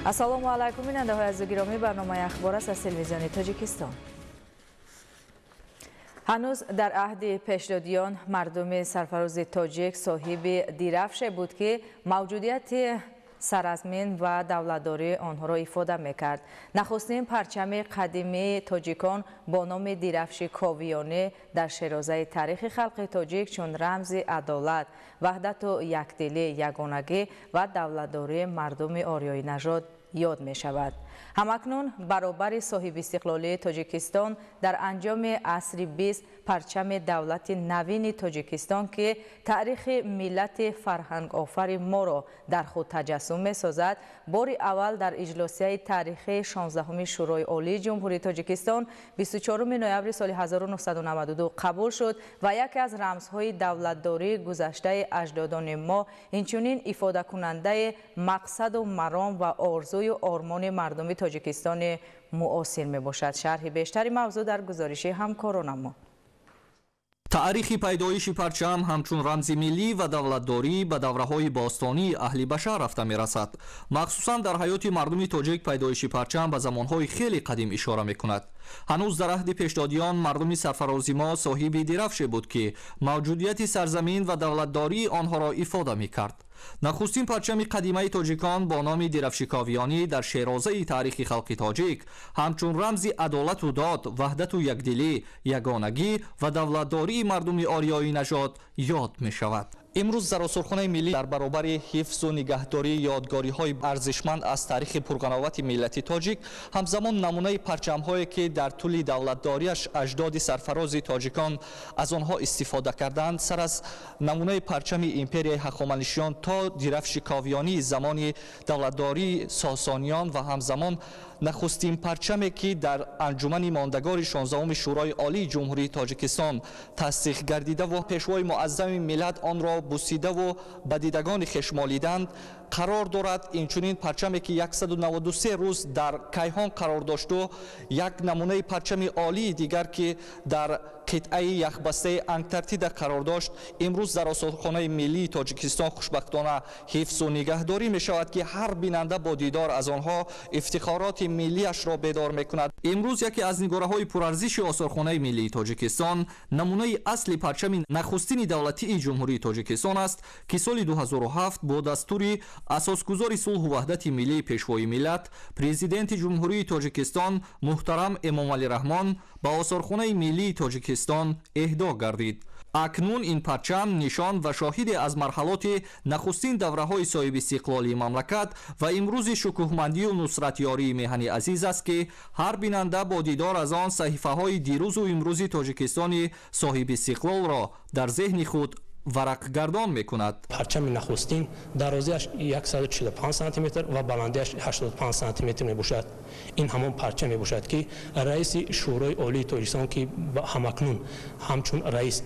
Ассалому алайкум, бинандаҳои азизу гиромӣ, барномаи ахбор аст аз телевизиони Тоҷикистон. Ҳанӯз дар аҳди пешдодиён мардуми сарфарози тоҷик соҳиби дирафше буд, ки мавҷудияти саразмин ва давлатдории онҳоро ифода мекард. Нахустин парчами қадимии тоҷикон бо номи дирафши ковиёнӣ дар шерозаи таърихи халқи тоҷик чун рамзи адолат, ваҳдату якдилӣ, ягонагӣ ва давлатдории мардуми ориёинажод ёд мешавад. Ҳамакнун баробари соҳибистиқлолии Тоҷикистон дар анҷоми асри 20 парчами давлати навини Тоҷикистон, ки таърихи миллати фарҳангофари моро дар худ таҷассум месозад, бори аввал дар иҷлосияи таърихии 16-уми Шӯрои Олии Ҷумҳурии Тоҷикистон 24 ноябри соли 1992 қабул шуд ва яке аз рамзҳои давлатдории гузаштаи аҷдодони мо, инчунин ифодакунандаи мақсаду маром ва орзую ормони мардуми Тоҷикистони муосир мебошад. Шарҳи бештари мавзӯъ дар гузориши ҳамкоронамо. Таърихи пайдоиши парчам ҳамчун рамзи миллӣ ва давлатдорӣ ба давраҳои бостонии аҳли башар рафта мерасад. Махсусан дар ҳаёти мардуми тоҷик пайдоиши парчам ба замонҳои хеле қадим ишора мекунад. Ҳанӯз дар аҳди пешдодиён мардуми сарфарози мо соҳиби дирафше буд, ки мавҷудияти сарзамин ва давлатдории онҳоро ифода мекард. Нахустин парчами қадимаи тоҷикон бо номи дирафши ковиёнӣ дар шерозаи таърихи халқи тоҷик ҳамчун рамзи адолату дод, ваҳдату якдилӣ, ягонагӣ ва давлатдории мардуми ориёинажод ёд мешавад. Имрӯз дар осорхонаи миллӣ дар баробари ҳифзу нигаҳдории ёдгориҳои арзишманд аз таърихи пурғановати миллати тоҷик, ҳамзамон намунаи парчамҳое, ки дар тӯли давлатдориаш аҷдоди сарфарози тоҷикон аз онҳо истифода карданд, сар аз намунаи парчами империяи ҳахоманишиён то дирафши ковиёнии замони давлатдории сосониён ва ҳамзамон нахустин парчаме, ки дар анҷумани мондагори 16-уми Шӯрои Олии Ҷумҳурии Тоҷикистон тасдиқ гардидаву пешвои муаззами миллат онро бусидаву ба дидагони хеш молиданд, қарор дорад. Инчунин парчаме, ки 193 рӯз дар кайҳон қарор дошту як намунаи парчами олии дигар, ки дар қитъаи яхбастаи Антарктида қарор дошт, имрӯз дар осорхонаи миллии Тоҷикистон хушбахтона ҳифзу нигаҳдорӣ мешавад, ки ҳар бинанда бо дидор аз онҳо ифтихороти миллиашро бедор мекунад. Имрӯз яке аз нигораҳои пурарзиши осорхонаи миллии Тоҷикистон намунаи асли парчами нахустини давлатии Ҷумҳурии Тоҷикистон аст, ки соли 2007 бо дастури асосгузори сулҳу ваҳдати миллӣ, пешвои миллат, Президенти Ҷумҳурии Тоҷикистон муҳтарам Эмомалӣ Раҳмон ба осорхонаи миллии Тоҷикистон эҳдо гардид. Акнун ин парчам нишон ва шоҳиде аз марҳалоти нахустин давраҳои соҳибистиқлолии мамлакат ва имрӯзи шукӯҳмандию нусратёрии меҳани азиз аст, ки ҳар бинанда бо дидор аз он саҳифаҳои дирӯзу имрӯзи Тоҷикистони соҳибистиқлолро дар зеҳни худ варақгардон мекунад. Парчами нахустин дарозиаш 145 сантиметр ва баландиаш 85 сантиметр мебошад. Ин ҳамон парчам мебошад, ки раиси Шӯрои Олии Тоҷикистон, ки ҳамакнун ҳамчун раис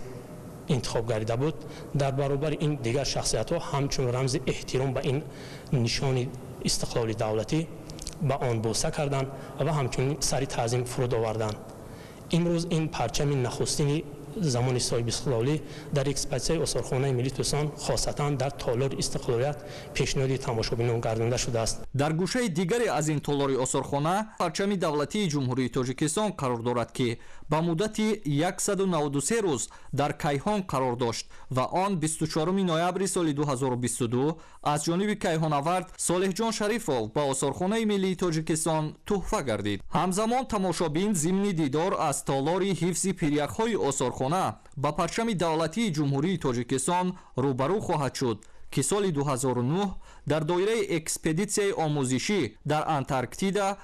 интихоб гардида буд, дар баробари ин дигар шахсиятҳо ҳамчун рамзи эҳтиром ба ин нишони истиқлоли давлатӣ ба он бӯса карданд ва ҳамчунин сари таъзим фуруд оварданд. Имрӯз ин парчами нахустини замони соҳибистиқлолӣ дар экспозитсияи осорхонаи миллии Тоҷикистон, хосатан дар толори Истиқлолият, пешниҳоди тамошобинон гардонда шудааст. Дар гӯшаи дигаре аз ин толори осорхона парчами давлатии Ҷумҳурии Тоҷикистон қарор дорад, ки ба муддати 193 рӯз дар кайҳон қарор дошт ва он 24 ноябри соли 2022 аз ҷониби кайҳонавард Солеҳҷон Шарифов ба осорхонаи миллии Тоҷикистон тӯҳфа гардид. Ҳамзамон тамошобин зимни дидор аз толори ҳифзи пиряхҳои осорхона ба парчами давлатии Ҷумҳурии Тоҷикистон рӯбарӯ хоҳад шуд, ки соли 2009 дар доираи экспедитсияи омӯзишӣ дар Антарктида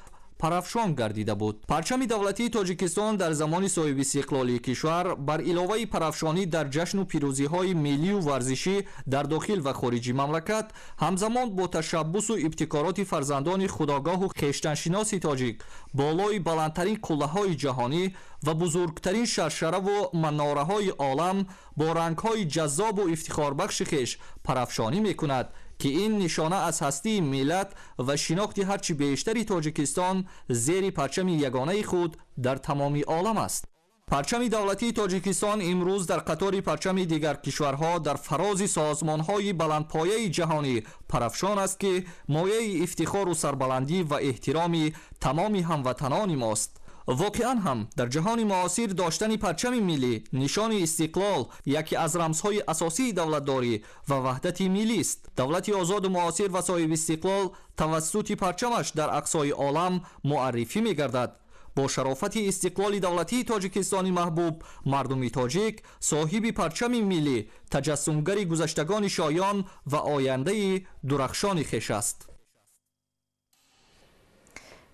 парафшон гардида буд. Парчами давлатии Тоҷикистон дар замони соҳибистиқлолии кишвар бар иловаи парафшонӣ дар ҷашну пирӯзиҳои миллию варзишӣ дар дохил ва хориҷи мамлакат, ҳамзамон бо ташаббусу ибтикороти фарзандони худогоҳу хештаншиноси тоҷик болои баландтарин қуллаҳои ҷаҳонӣ ва бузургтарин шаршараву манораҳои олам бо рангҳои ҷаззобу ифтихорбахши хеш парафшонӣ мекунад, ки ин нишона аз ҳастии миллат ва шинохти ҳарчи бештари Тоҷикистон зери парчами ягонаи худ дар тамоми олам аст. Парчами давлатии Тоҷикистон имрӯз дар қатори парчами дигар кишварҳо дар фарози созмонҳои баландпояи ҷаҳонӣ парафшон аст, ки мояи ифтихору сарбаландӣ ва эҳтироми тамоми ҳамватанони мост. Воқеан ҳам дар ҷаҳони муосир доштани парчами миллӣ нишони истиқлол яке аз рамзҳои асосии давлатдорӣ ва ваҳдати миллист. Давлати озоду муосир ва соҳибистиқлол тавассути парчамаш дар ақсои олам муаррифӣ мегардад. Бо шарофати истиқлоли давлатии Тоҷикистони маҳбуб мардуми тоҷик соҳиби парчами миллӣ, таҷассумгари гузаштагони шоён ва ояндаи дурахшони хеш аст.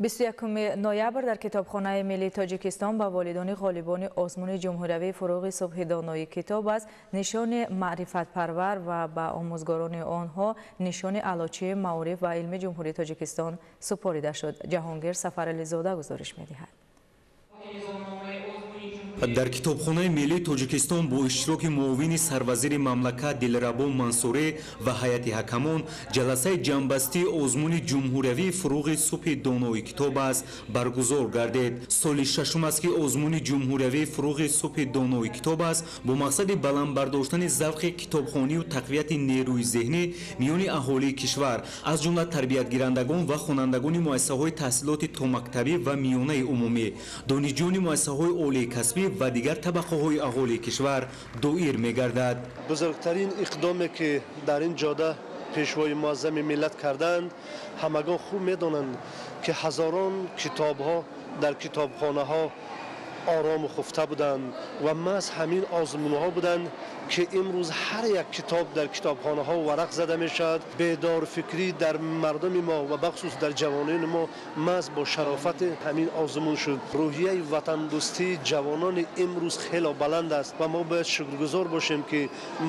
21 ноябр дар Китобхонаи миллии Тоҷикистон ба волидони ғолибони озмуни ҷумҳуриявии «Фуруғи субҳи донои китоб» аст нишони маърифатпарвар ва ба омӯзгорони онҳо нишони Аълочии маориф ва илми Ҷумҳурии Тоҷикистон супорида шуд. Ҷаҳонгир Сафарализода гузориш медиҳад. Дар Китобхонаи миллии Тоҷикистон бо иштироки муовини сарвазири мамлакат Дилрабо Мансурӣ ва ҳайати ҳакамон ҷаласаи ҷамъбастии озмуни ҷумҳуриявии «Фуруғи субҳи донои китоб» аст баргузор гардид. Соли шашум аст, ки озмуни ҷумҳуриявии «Фуруғи субҳи донои китоб» аст бо мақсади баланд бардоштани завқи китобхонию тақвияти нерӯи зеҳнӣ миёни аҳолии кишвар, аз ҷумла тарбиятгирандагон ва хонандагони муассисаҳои таҳсилоти томактабӣ ва миёнаи умумӣ, донишҷӯёни муассисаҳои олии касбӣ ва дигар табақаҳои аҳолии кишвар доир мегардад. Бузургтарин иқдоме, ки дар ин ҷода Пешвои муаззами миллат карданд, ҳамагон хуб медонанд, ки ҳазорон китобҳо дар китобхонаҳо орому хуфта буданд ва маҳз ҳамин озмунҳо буданд, ки имрӯз ҳар як китоб дар китобхонаҳо варақ зада мешавад. Бедорфикрӣ дар мардуми мо ва бахусус дар ҷавонони мо маҳз бо шарофати ҳамин озмун шуд. Рӯҳияи ватандӯстии ҷавонони имрӯз хело баланд аст ва мо бояд шукргузор бошем, ки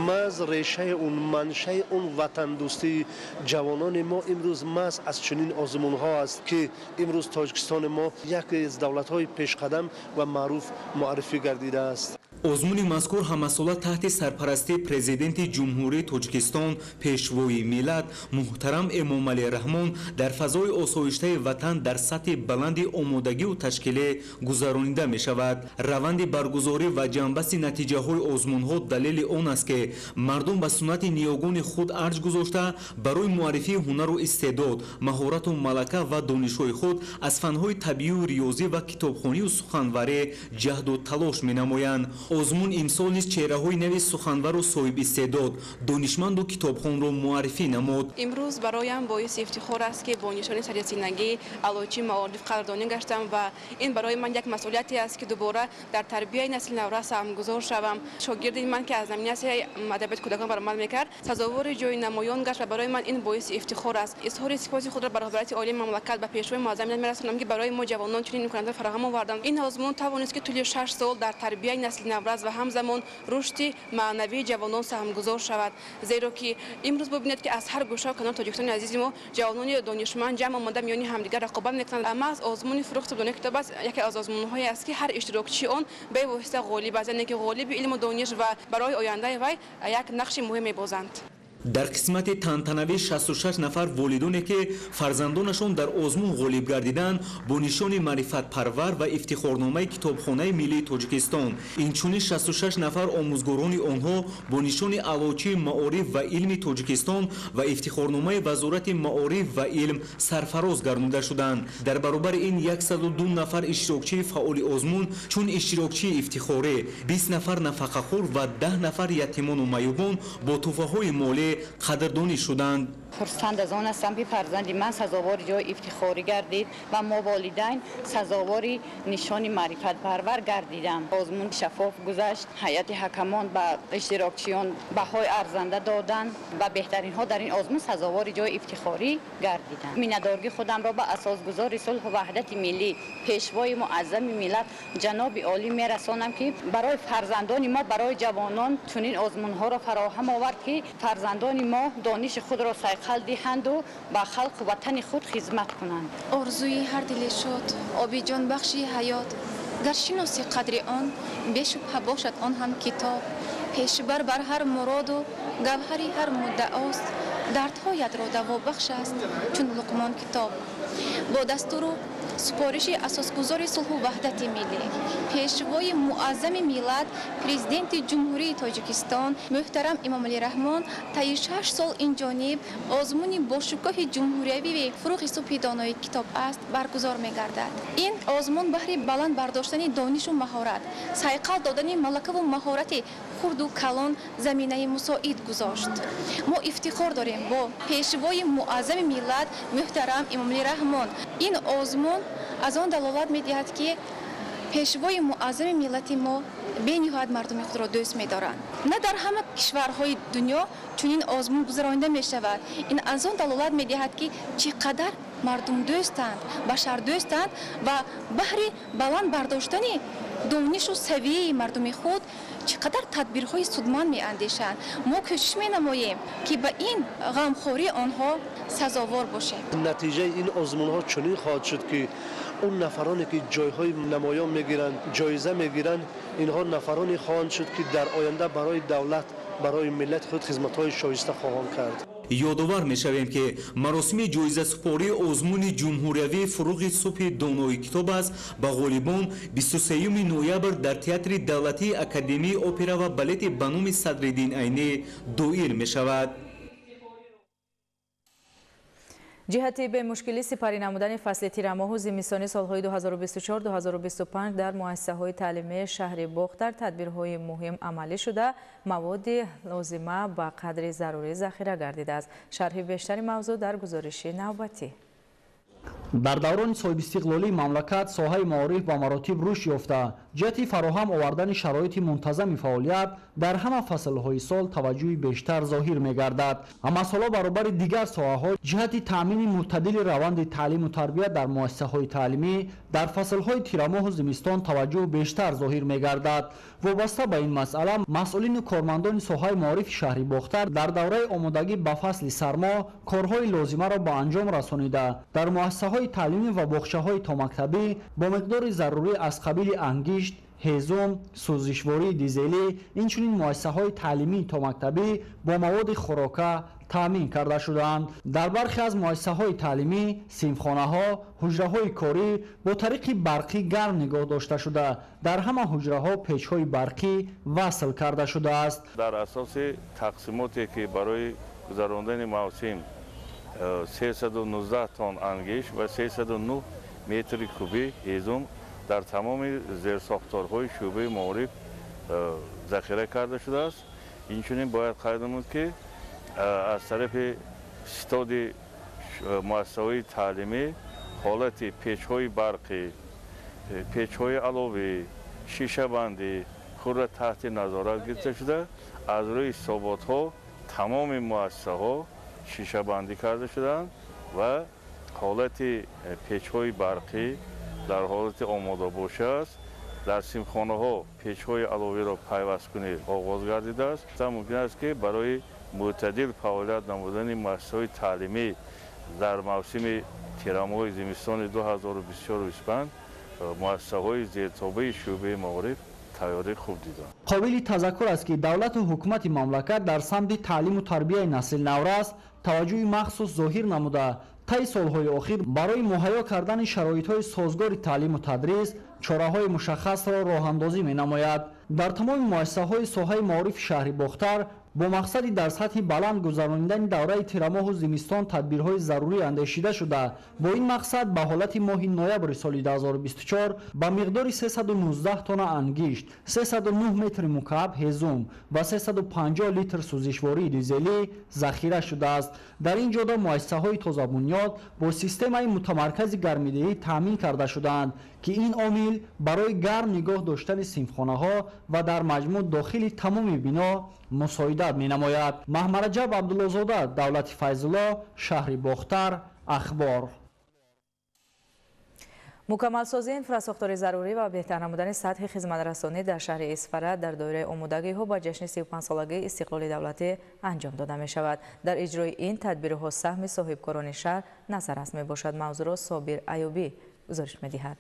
маҳз решаи он, маншаи он ватандӯстии ҷавонони мо имрӯз маҳз аз чунин озмунҳо аст, ки имрӯз Тоҷикистони мо яке аз давлатҳои пешқадам ва маъруф муаррифӣ гардидааст. Озмуни мазкур ҳамасола таҳти сарпарастии Президенти Ҷумҳурии Тоҷикистон, Пешвои миллат муҳтарам Эмомалӣ Раҳмон дар фазои осоиштаи ватан дар сатҳи баланди омодагию ташкилӣ гузаронида мешавад. Раванди баргузорӣ ва ҷамъбасти натиҷаҳои озмунҳо далели он аст, ки мардум ба суннати ниёгони худ арҷ гузошта, барои муаррифии ҳунару истеъдод, маҳорату малака ва донишҳои худ аз фанҳои табиию риёзӣ ва китобхонию суханварӣ ҷаҳду талош менамоянд. Озмун имсол низ чеҳраҳои нави суханвару соҳибистеъдод, донишманду китобхонро муаррифӣ намуд. Имрӯз бароям боиси ифтихор аст, ки бо нишони сарясинагии Аълочии маориф қадрдонӣ гаштам ва ин барои ман як масъулияте аст, ки дубора дар тарбияи насли наврас саҳмгузор шавам. Шогирди ман, ки аз номинатсияи адабиёти кӯдакон баромад мекард, сазовори ҷои намоён гашт ва барои ман ин боиси ифтихор аст. Изҳори сипоси худро ба роҳбарияти олии мамлакат, ба Пешвои муаззами миллат мерасонам, ки барои мо ҷавонон чунин имкониятҳо фароҳам оварданд. Ин озмун тавонист, ки тӯли 6 сол дар тарбияи насли наврас ва ҳамзамон рушди маънавии ҷавонон саҳмгузор шавад, зеро ки имрӯз бубинед, ки аз ҳар гӯшаву канори Тоҷикистони азизи мо ҷавонони донишманд ҷамъ омада, миёни ҳамдигар рақобат мекунанд. Маҳз озмуни «Фуруғи субҳи донои китоб» аст яке аз озмунҳое аст, ки ҳар иштирокчии он бевосита ғолиб аст, яъне ки ғолиби илму дониш ва барои ояндаи вай як нақши муҳим мебозанд. Дар қисмати тантанавӣ 66 нафар волидоне, ки фарзандонашон дар озмун ғолиб гардиданд, бо нишони маърифатпарвар ва ифтихорномаи Китобхонаи миллии Тоҷикистон, инчунин 66 нафар омӯзгорони онҳо бо нишони Аълочии маориф ва илми Тоҷикистон ва ифтихорномаи Вазорати маориф ва илм сарфароз гардонида шуданд. Дар баробари ин 102 нафар иштирокчии фаъоли озмун чун иштирокчии ифтихорӣ, 20 нафар нафақахӯр ва 10 нафар ятимону маъюбон бо тӯҳфаҳои молӣ қадрдонӣ шуданд. Хурсанд аз он ҳастам, ки фарзанди ман сазовори ҷои ифтихорӣ гардид ва мо волидайн сазовори нишони маърифатпарвар гардидам. Озмун шаффоф гузашт. Ҳайати ҳакамон ба иштирокчиён баҳои арзанда доданд ва беҳтаринҳо дар ин озмун сазовори ҷои ифтихорӣ гардиданд. Миннатдории худамро ба асосгузори сулҳу ваҳдати миллӣ, Пешвои муаззами миллат ҷаноби олӣ мерасонам, ки барои фарзандони мо, барои ҷавонон чунин озмунҳоро фароҳам овард, ки фарзандони мо дониши худро сайқал диҳанду ба халқу ватани худ хизмат кунанд. Орзуи ҳар дили шод, оби ҷонбахши ҳаёт, гар шиноси қадри он, бешубҳа бошад он ҳам китоб. Пешбар бар ҳар муроду гавҳари ҳар муддаост, дардҳоятро давобахш аст чун Луқмон китоб. Бо дастуру Супориши асосгузори сулҳу ваҳдати миллӣ, пешвои муаззами миллат, Президенти Ҷумҳурии Тоҷикистон муҳтарам Эмомалӣ Раҳмон таи 6 сол инҷониб озмуни бошукӯҳи ҷумҳуриявии «Фурӯғи субҳи донои китоб аст» баргузор мегардад. Ин озмун баҳри баланд бардоштани донишу маҳорат, сайқал додани малакаву маҳорати хурду калон заминаи мусоид гузошт. Мо ифтихор дорем бо пешвои муаззами миллат муҳтарам Эмомалӣ Раҳмон. Ин озмун аз он далолат медиҳад, ки пешвои муаззами миллати мо бениҳоят мардуми худро дӯст медоранд. На дар ҳама кишварҳои дунё чунин озмун гузаронида мешавад. Ин аз он далолат медиҳад, ки чӣ қадар мардумдӯстанд, башардӯстанд ва баҳри баланд бардоштани донишу савияи мардуми худ чӣ қадар тадбирҳои судманд меандешанд. Мо кӯшиш менамоем, ки ба ин ғамхории онҳо сазовор бошем. Натиҷаи ин озмунҳо чунин хоҳад шуд, ки он нафароне ки ҷойҳои намоён мегиранд, ҷоиза мегиранд, инҳо нафароне хоҳанд шуд, ки дар оянда барои давлат, барои миллати худ хизматҳои шоиста хоҳанд кард. Ёдовар мешавем, ки маросими ҷоизасупории озмуни ҷумҳуриявии «Фурӯғи субҳи донои китоб аст» ба ғолибон 23 ноябр дар Театри давлатии Академияи опера ва балети ба номи Садриддин Айнӣ доир мешавад. Ҷиҳати бемушкилӣ сипарӣ намудани фасли тирамоҳу зимистони солҳои 2024-2025 дар муассисаҳои таълимии шаҳри Бохтар тадбирҳои муҳим амалӣ шуда, маводи лозима ба қадри зарурӣ захира гардидааст. Шарҳи бештари мавзӯъ дар гузориши навбатӣ. Дар даврони соҳибистиқлолии мамлакат соҳаи маориф ба маротиб рушд ёфта, ҷиҳати фароҳам овардани шароити мунтазами фаъолият дар ҳама фаслҳои сол таваҷҷӯҳи бештар зоҳир мегардад. Ҳамасола баробари дигар соҳаҳо ҷиҳати таъмини мӯътадили раванди таълиму тарбия дар муассисаҳои таълимӣ дар фаслҳои тирамоҳу зимистон таваҷҷӯҳ бештар зоҳир мегардад. Вобаста ба ин масъала масъулину кормандони соҳаи маорифи шаҳри Бохтар дар давраи омодагӣ ба фасли сармо корҳои лозимаро ба анҷом расонида, дар муассисаҳои таълимӣ ва боғчаҳои томактабӣ бо миқдори зарурӣ аз қабили ангишт, ҳезум, сӯзишвории дизелӣ, инчунин муассисаҳои таълимии томактабӣ бо маводи хӯрока таъмин карда шудаанд. Дар бархе аз муассисаҳои таълимӣ синфхонаҳо, ҳуҷраҳои корӣ бо тариқи барқӣ гарм нигоҳ дошта шуда, дар ҳама ҳуҷраҳо печҳои барқӣ васл карда шудааст. Дар асоси тақсимоте, ки барои гузарондани мавсим 319 тонн ангиш ва 309 метри кубӣ ҳезум дар тамоми зерсохторҳои шӯъбаи маориф захира карда шудааст. Инчунин бояд қайд намуд, ки аз тарафи ситоди муассисаҳои таълимӣ ҳолати печҳои барқӣ, печҳои аловӣ, шишабандӣ худро таҳти назорат гирифта шуда, аз рӯи ҳисоботҳо тамоми муассисаҳо шишабандӣ карда шуданд ва ҳолати печҳои барқӣ дар ҳолати омодабошӣ аст. Дар синфхонаҳо печҳои аловиро пайвасткунӣ оғоз гардидааст. Мумкин аст, ки барои мӯътадил фаъолият намудани муассисаҳои таълимӣ дар мавсими тирамоҳи зимистони 2024-25 муассисаҳои зертобаи шӯъбаи маориф тайёрӣ хуб диданд. Қобили тазаккур аст, ки давлату ҳукумати мамлакат дар самти таълиму тарбияи насли наврас таваҷҷӯҳи махсус зоҳир намуда, таи солҳои охир барои муҳайё кардани шароитҳои созгори таълиму тадрис чораҳои мушаххасро роҳандозӣ менамояд. Дар тамоми муассисаҳои соҳаи маорифи шаҳри Бохтар бо мақсади дар сатҳи баланд гузаронидани давраи тирамоҳу зимистон тадбирҳои зарурӣ андешида шуда, бо ин мақсад ба ҳолати моҳи ноябри соли 2024 ба миқдори 319 тонна ангишт, 309 метри мукааб ҳезум ва 350 литр сӯзишвории дизелӣ захира шудааст. Дар ин ҷода муассисаҳои тозабунёд бо системаи мутамаркази гармидиҳӣ таъмин карда шудаанд, ки ин омил барои гарм нигоҳ доштани синфхонаҳо ва дар маҷмӯъ дохили тамоми бино мусоидат менамояд. Маҳмараҷаб Абдуллозода, Давлати Файзулло, шаҳри Бохтар, Ахбор. Мукаммалсозии инфрасохтори зарурӣ ва беҳтар намудани сатҳи хизматрасонӣ дар шаҳри Исфара дар доираи омодагиҳо ба ҷашни 35-солагии истиқлоли давлатӣ анҷом дода мешавад. Дар иҷрои ин тадбирҳо саҳми соҳибкорони шаҳр назаррас мебошад. Мавзӯъро Собир Аюбӣ гузориш медиҳад.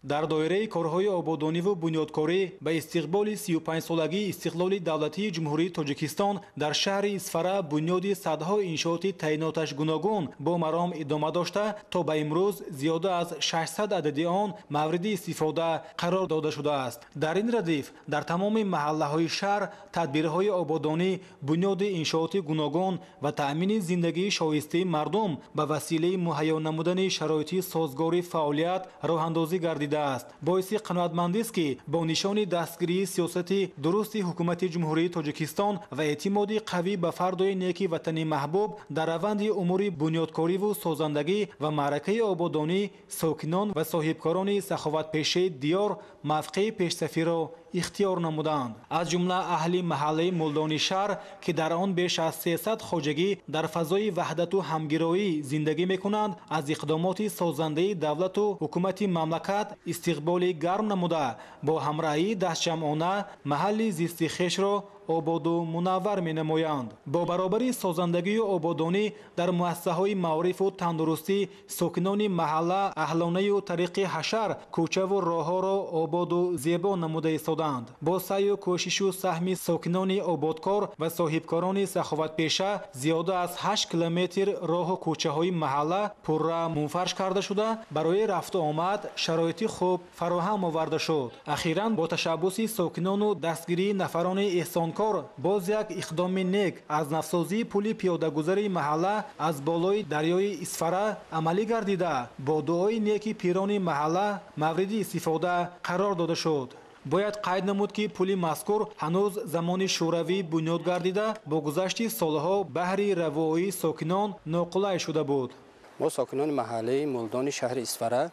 Дар доираи корҳои ободониву бунёдкорӣ ба истиқболи 35-солагии истиқлоли давлатии Ҷумҳурии Тоҷикистон дар шаҳри Исфара бунёди садҳо иншооти таъиноташ гуногун бо маром идома дошта, то ба имрӯз зиёда аз 600 адади он мавриди истифода қарор дода шудааст. Дар ин радиф дар тамоми маҳаллаҳои шаҳр тадбирҳои ободонӣ, бунёди иншооти гуногун ва таъмини зиндагии шоистаи мардум ба василаи муҳайё намудани шароити созгори фаъолият роҳандозӣ гардидааст. Боиси қаноатмандист, ки бо нишони дастгирии сиёсати дурусти ҳукумати Ҷумҳурии Тоҷикистон ва эътимоди қавӣ ба фардои неки ватани маҳбуб дар раванди умури бунёдкориву созандагӣ ва маъракаи ободонӣ сокинон ва соҳибкорони саховатпешаи диёр мавқеи пешсафиро ихтиёр намуданд. Аз ҷумла аҳли маҳаллаи Мулдони шаҳр, ки дар он беш аз 300 хоҷагӣ дар фазои ваҳдату ҳамгироӣ зиндагӣ мекунанд, аз иқдомоти созандаи давлату ҳукумати мамлакат истиқболи гарм намуда, бо ҳамроҳии дастҷамъона маҳалли зисти хешро ободу мунаввар менамоянд. Бо баробари созандагию ободонӣ дар муассисаҳои маорифу тандурустӣ сокинони маҳалла аҳлонаю тариқи ҳашар кӯчаву роҳҳоро ободу зебо намуда истоданд. Бо саъю кӯшишу саҳми сокинони ободкор ва соҳибкорони саховатпеша зиёда аз 8 километр роҳу кӯчаҳои маҳалла пурра мунфарш карда шуда, барои рафту омад шароити хуб фароҳам оварда шуд. Ахиран бо ташаббуси сокинону дастгирии нафарони эҳсонкор боз як иқдоми нек аз навсозии пули пиёдагузари маҳалла аз болои дарёи Исфара амалӣ гардида, бо дуои неки пирони маҳалла мавриди истифода қарор дода шуд. Бояд қайд намуд, ки пули мазкур ҳанӯз замони шӯравӣ бунёд гардида, бо гузашти солҳо баҳри равоии сокинон ноқулай шуда буд. Мо сокинони маҳаллаи Мулдони шаҳри Исфара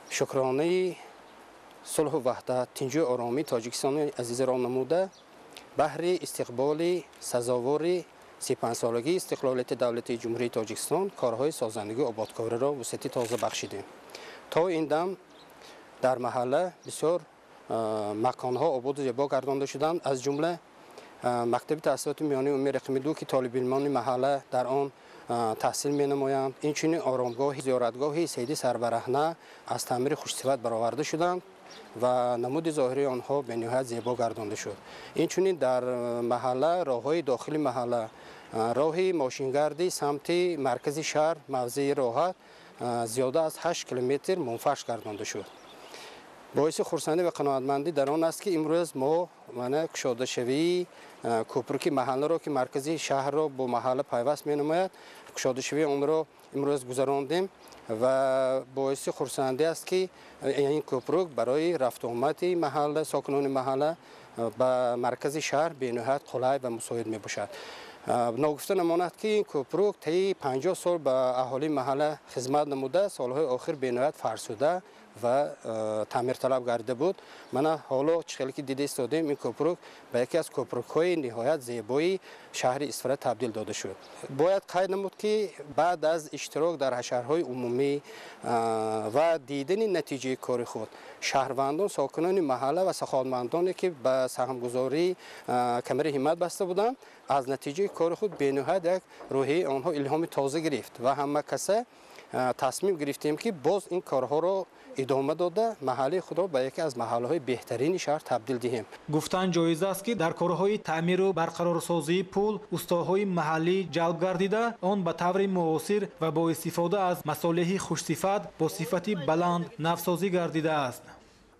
шукронаи сулҳу ваҳдат, тинҷу оромии Тоҷикистони азизро намуда, баҳри истиқболи сазовори 35-солагии истиқлолияти давлатии Ҷумҳурии Тоҷикистон корҳои созандагию ободкориро вусъати тоза бахшидем. То ин дам дар маҳалла бисёр маконҳо ободу зебо гардонда шуданд, аз ҷумла мактаби таҳсилоти миёнаи умумии рақами 2, ки толибилмони маҳалла дар он таҳсил менамоянд. Инчунин оромгоҳи зиёратгоҳи Сайиди Сарбараҳна аз таъмири хушсифат бароварда шуданд ва намуди зоҳирии онҳо бениҳоят зебо гардонда шуд. Инчунин дар маҳалла роҳҳои дохили маҳалла, роҳи мошингарди самти маркази шаҳр, мавзеи роҳат зиёда аз 8 километр мунфарш гардонда шуд. Боиси хурсандӣ ва қаноатмандӣ дар он аст, ки имрӯз мо мана кушодашавии кӯпруки маҳалларо, ки маркази шаҳрро бо маҳалла пайваст менамояд, кушодашавии онро имрӯз гузарондем ва боиси хурсандӣ аст, ки ин кӯпрук барои рафтуомади маҳалла, сокинони маҳалла ба маркази шаҳр бениҳоят қулай ва мусоид мебошад. Ногуфта намонад, ки ин кӯпрук таи 50 сол ба аҳолии маҳалла хизмат намуда, солҳои охир бениҳоят фарсуда ва таъмирталаб гардида буд. Мана ҳоло чӣ хеле ки дида истодем, ин кӯпрук ба яке аз кӯпрукҳои ниҳоят зебои шаҳри Исфара табдил дода шуд. Бояд қайд намуд, ки баъд аз иштирок дар ҳашарҳои умумӣ ва дидани натиҷаи кори худ, шаҳрвандон, сокинони маҳалла ва саховатмандоне, ки ба саҳмгузорӣ камари ҳиммат баста буданд, аз натиҷаи кори худ бениҳоят як рӯҳияи онҳо илҳоми тоза гирифт ва ҳама каса тасмим гирифтем, ки боз ин корҳоро идома дода, маҳаллаи худро ба яке аз маҳаллаҳои беҳтарини шаҳр табдил диҳем. Гуфтан ҷоиз аст, ки дар корҳои таъмиру барқарорсозии пул устоҳои маҳаллӣ ҷалб гардида, он ба таври муосир ва бо истифода аз масолеҳи хушсифат бо сифати баланд навсозӣ гардидааст.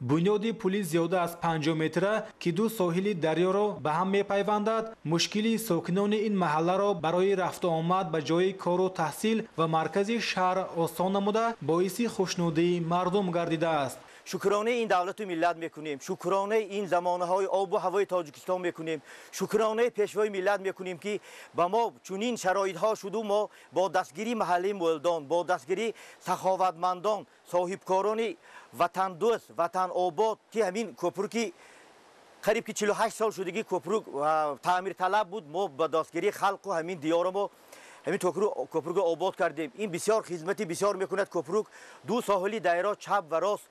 Бунёди пули зиёда аз 50 метра, ки ду соҳили дарёро ба ҳам мепайвандад, мушкили сокинони ин маҳалларо барои рафту омад ба ҷои кору таҳсил ва маркази шаҳр осон намуда, боиси хушнудии мардум гардидааст. Шукронаи ин давлату миллат мекунем, шукронаи ин замонаҳои обу ҳавои Тоҷикистон мекунем, шукронаи пешвои миллат мекунем, ки ба мо чунин шароитҳо шуду мо бо дастгирии маҳаллаи Мулдон, бо дастгирии саховатмандон, соҳибкорони ватандӯст, ватанобод, ки ҳамин кӯпруки қариб ки 48 сол шудагӣ кӯпрук таъмирталаб буд, мо ба дастгирии халқу ҳамин диёро мо ҳамин кӯпрукро обод кардем. Ин бисёр хизмати бисёр мекунад кӯпрук. Ду соҳили дайро чап ва рост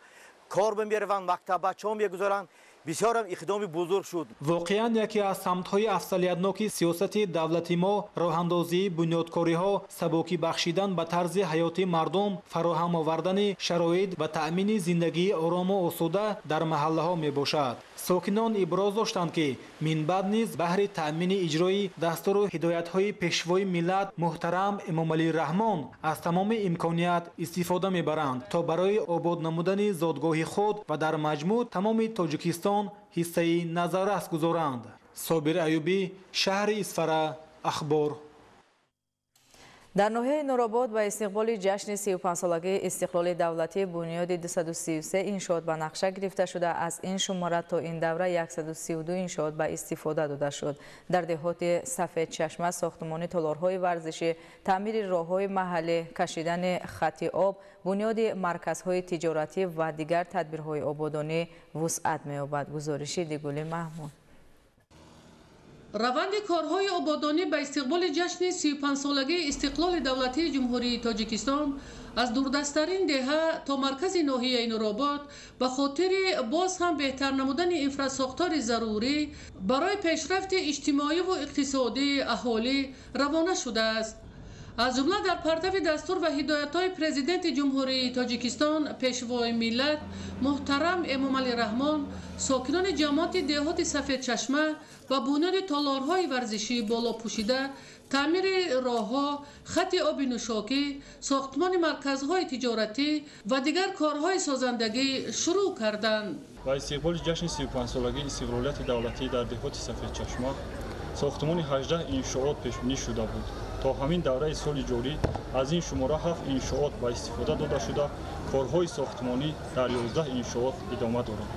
кор мераванд, мактаббачаҳо мегузоранд. Бисёр ҳам иқдоми бузург шуд. Воқеан, яке аз самтҳои афзалиятноки сиёсати давлати мо роҳандозии бунёдкориҳо, сабукӣ бахшидан ба тарзи ҳаёти мардум, фароҳам овардани шароит ва таъмини зиндагии орому осуда дар маҳаллаҳо мебошад. Сокинон иброз доштанд, ки минбаъд низ баҳри таъмини иҷрои дастуру ҳидоятҳои Пешвои миллат муҳтарам Эмомалӣ Раҳмон аз тамоми имконият истифода мебаранд, то барои обод намудани зодгоҳи худ ва дар маҷмӯъ тамоми Тоҷикистон ҳиссаи назаррас гузоранд. Собир Аюбӣ, шаҳри Исфара, Ахбор. Дар ноҳияи Нуробод ба истиқболи ҷашни 35-солагии истиқлоли давлатӣ бунёди 233 иншоот ба нақша гирифта шуда, аз ин шумора то ин давра 132 иншоот ба истифода дода шуд. Дар деҳоти Сафедчашма сохтмони толорҳои варзишӣ, таъмири роҳҳои маҳаллӣ, кашидани хати об, бунёди марказҳои тиҷоратӣ ва дигар тадбирҳои ободонӣ вусъат меёбад. Гузориши Дигули Маҳмуд. Раванди корҳои ободонӣ ба истиқболи ҷашни 35-солагии истиқлоли давлатии Ҷумҳурии Тоҷикистон аз дурдасттарин деҳа то маркази ноҳияи Нуробод ба хотири боз ҳам беҳтар намудани инфрасохтори зарурӣ барои пешрафти иҷтимоиву иқтисодии аҳолӣ равона шудааст. Аз ҷумла дар партави дастур ва ҳидоятҳои Президенти Ҷумҳурии Тоҷикистон, Пешвои миллат муҳтарам Эмомалӣ Раҳмон, сокинони ҷамоати деҳоти Сафедчашма ба бунёди толорҳои варзишӣ болопӯшида, таъмири роҳҳо, хати оби нӯшокӣ, сохтмони марказҳои тиҷоратӣ ва дигар корҳои созандагӣ шурӯъ карданд. Ба истиқболи ҷашни 35-солагии истиқлолияти давлатӣ дар деҳоти Сафедчашма сохтмони 18 иншоот пешбинӣ шуда буд. То ҳамин давраи соли ҷорӣ аз ин шумора 7 иншоот ба истифода дода шуда, корҳои сохтмонӣ дар 11 иншоот идома дорад.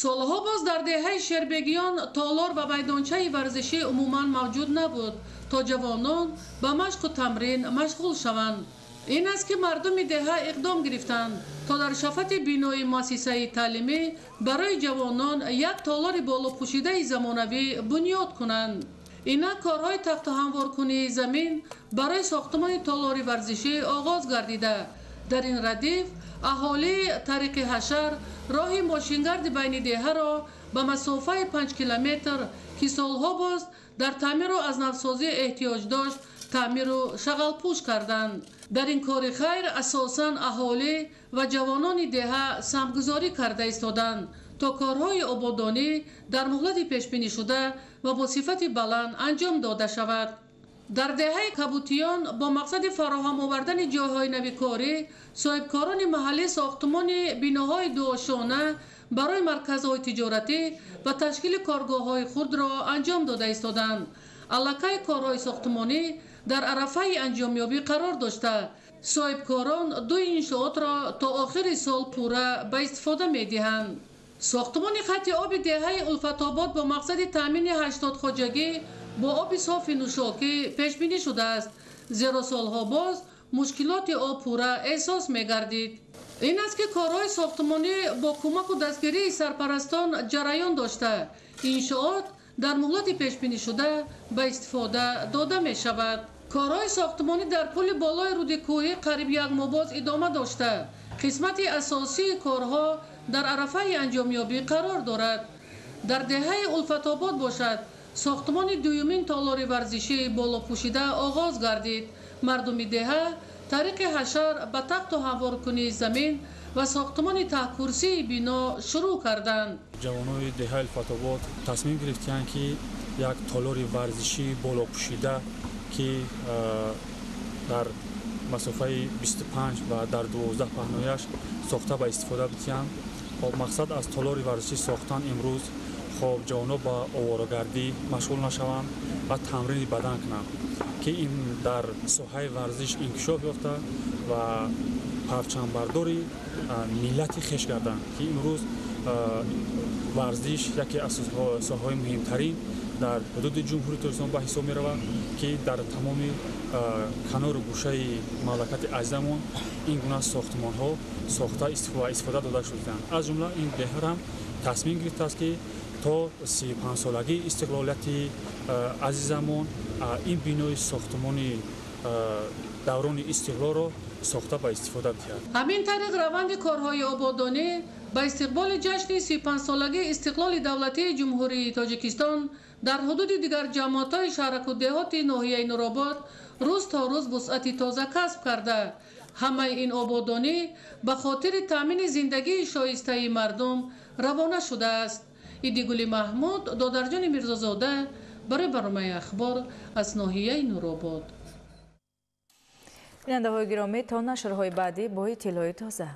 Солҳо боз дар деҳаи Шербегиён толор ва майдончаи варзишӣ умуман мавҷуд набуд, то ҷавонон ба машқу тамрин машғул шаванд. Ин аст, ки мардуми деҳа иқдом гирифтанд, то дар шафати бинои муассисаи таълимӣ барои ҷавонон як толори болопӯшидаи замонавӣ бунёд кунанд. Инак корҳои тахту ҳамворкунии замин барои сохтмони толори варзишӣ оғоз гардида. Дар ин радиф аҳолӣ тариқи ҳашар роҳи мошингарди байни деҳаро ба масофаи 5 километр, ки солҳо боз дар таъмиру аз навсозӣ эҳтиёҷ дошт, таъмиру шағалпӯш карданд. Дар ин кори хайр асосан аҳолӣ ва ҷавонони деҳа самтгузорӣ карда истоданд, то корҳои ободонӣ дар муҳлати пешбинишуда ва бо сифати баланд анҷом дода шавад. Дар деҳаи Кабутиён бо мақсади фароҳам овардани ҷойҳои нави корӣ соҳибкорони маҳаллӣ сохтмони биноҳои дуошона барои марказҳои тиҷоратӣ ва ташкили коргоҳҳои хурдро анҷом дода истоданд. Аллакай корҳои сохтмонӣ дар арафаи анҷомёбӣ қарор дошта, соҳибкорон ду иншоотро то охири сол пурра ба истифода медиҳанд. Сохтмони хати оби деҳаи Улфатобод бо мақсади таъмини 80 хоҷагӣ бо оби софи нӯшокӣ пешбинӣ шудааст, зеро солҳо боз мушкилоти об пурра эҳсос мегардид. Ин аст, ки корҳои сохтмонӣ бо кӯмаку дастгирии сарпарастон ҷараён дошта, иншоот дар муҳлати пешбинишуда ба истифода дода мешавад. Корҳои сохтмонӣ дар пули болои руди кӯҳӣ қариб як моҳ боз идома дошта, қисмати асосии корҳо дар арафаи анҷомёбӣ қарор дорад. Дар деҳаи Улфатобод бошад, сохтмони дуюмин толори варзишӣ болопӯшида оғоз гардид. Мардуми деҳа тариқи ҳашар ба тахту ҳамворкунии замин ва сохтмони таҳкурсии бино шурӯъ карданд. Ҷавонони деҳаи Улфатобод тасмим гирифтанд, ки як толори варзишӣ болопӯшида, ки дар масофаи 25 ва дар 12 паҳнояш сохта ба истифода бидиҳанд. Хоб, мақсад аз толори варзишӣ сохтан имрӯз, хоб, ҷавонҳо ба оворагардӣ машғул нашаванд ва тамрини бадан кунанд, ки ин дар соҳаи варзиш инкишоф ёфта ва парчамбардори миллати хеш гарданд, ки имрӯз варзиш яке аз соҳаҳои муҳимтарин дар ҳудуди Ҷумҳурии Тоҷикистон ба ҳисоб меравад, ки дар тамоми канору гӯшаи мамлакати азизамон ин гуна сохтмонҳо сохта ва истифода дода шудаанд. Аз ҷумла ин деҳа ҳам тасмим гирифтааст, ки то 35-солагии истиқлолияти азизамон ин бинои сохтмони даврони истиқлолро сохта ба истифода бидиҳад. Ҳамин тариқ раванди корҳои ободонӣ Ба истиқболи ҷашни 35-солагии истиқлоли давлатии Ҷумҳурии Тоҷикистон дар ҳудуди дигар ҷамоатҳои шаҳраку деҳоти ноҳияи Нуробод рӯз то рӯз вусъати тоза касб карда, ҳамаи ин ободонӣ ба хотири таъмини зиндагии шоистаи мардум равона шудааст. Идигули Маҳмуд, Додарҷони Мирзозода барои барномаи Ахбор аз ноҳияи Нуробод. Бинандаҳои гиромӣ, то нашрҳои баъдӣ бо иттилои тоза.